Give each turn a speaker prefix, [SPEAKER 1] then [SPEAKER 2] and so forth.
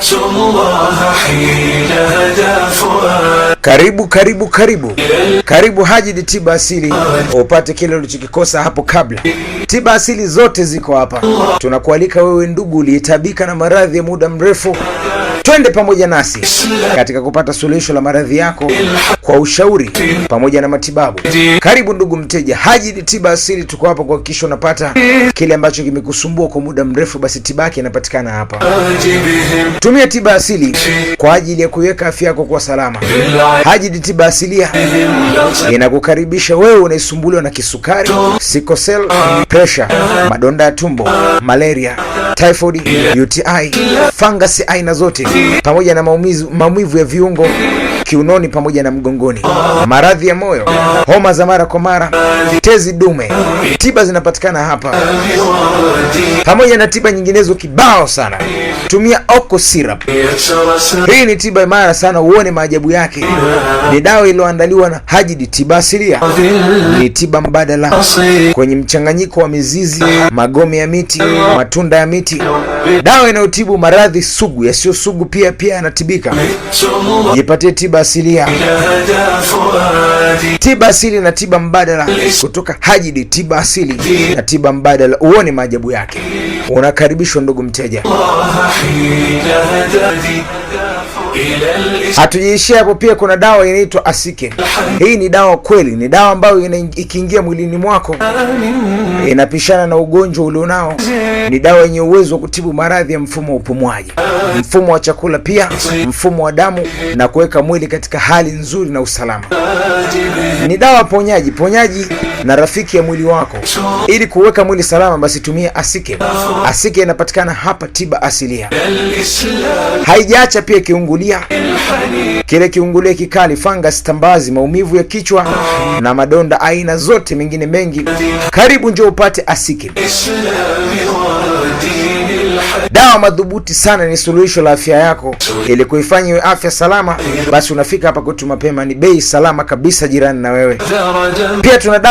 [SPEAKER 1] الله حين هدى فؤادي.
[SPEAKER 2] Karibu, karibu, karibu, karibu Hajidi Tiba Asili upate kile ulichokikosa hapo kabla. Tiba asili zote ziko hapa. Tunakualika wewe ndugu uliyetabika na maradhi ya muda mrefu, twende pamoja nasi katika kupata suluhisho la maradhi yako kwa ushauri pamoja na matibabu. Karibu ndugu mteja, Hajidi Tiba Asili, tuko hapa kuhakikisha unapata kile ambacho kimekusumbua kwa muda mrefu, basi tiba yake inapatikana hapa.
[SPEAKER 1] بهم
[SPEAKER 2] Tumia tiba asili kwa ajili ya kuiweka afya yako kuwa salama. Hajidi Tiba Asilia inakukaribisha wewe unaisumbuliwa na kisukari, sickle cell, pressure, madonda ya tumbo, malaria, typhoid, UTI, fangasi aina zote, pamoja na maumivu ya viungo kiunoni pamoja na mgongoni, maradhi ya moyo, homa za mara kwa mara, tezi dume. Tiba zinapatikana hapa pamoja na tiba nyinginezo kibao sana. Tumia Oko Syrup.
[SPEAKER 1] يترسم
[SPEAKER 2] Hii ni tiba imara sana, uone maajabu yake. Ni dawa iliyoandaliwa na Hajidi Tiba Asilia. Ni tiba mbadala kwenye mchanganyiko wa mizizi, magome ya miti, matunda ya miti, dawa inayotibu maradhi sugu, yasiyo sugu pia yanatibika.
[SPEAKER 1] الله
[SPEAKER 2] Jipatie tiba asilia,
[SPEAKER 1] هدى فؤادي.
[SPEAKER 2] Tiba asili na tiba mbadala kutoka Hajidi Tiba Asili na Tiba Mbadala, uone maajabu yake. Unakaribishwa ndugu mteja.
[SPEAKER 1] الله حين هداني إلى الإسلام.
[SPEAKER 2] Hatujaishia hapo, pia kuna dawa inaitwa Asike. Hii ni dawa kweli, ni dawa ambayo ikiingia mwilini mwako inapishana na ugonjwa ulionao. Ni dawa yenye uwezo wa kutibu maradhi ya mfumo wa upumuaji, mfumo wa chakula, pia mfumo wa damu na kuweka mwili katika hali nzuri na usalama. Ni dawa ponyaji ponyaji na rafiki ya mwili wako. Ili kuweka mwili salama, basi tumia Asike. Asike inapatikana hapa Tiba Asilia.
[SPEAKER 1] الإسلام.
[SPEAKER 2] Haijaacha pia kiungulia kile kiungulia kikali, fungus, tambazi, maumivu ya kichwa na madonda aina zote, mengine mengi. Karibu njoo upate Asike,
[SPEAKER 1] الإسلام ودين الحق.
[SPEAKER 2] Dawa madhubuti sana, ni suluhisho la afya yako. Ili kuifanya iwe afya salama, basi unafika hapa kwetu mapema. Ni bei salama kabisa, jirani na wewe.
[SPEAKER 1] درجا.
[SPEAKER 2] Pia tuna dawa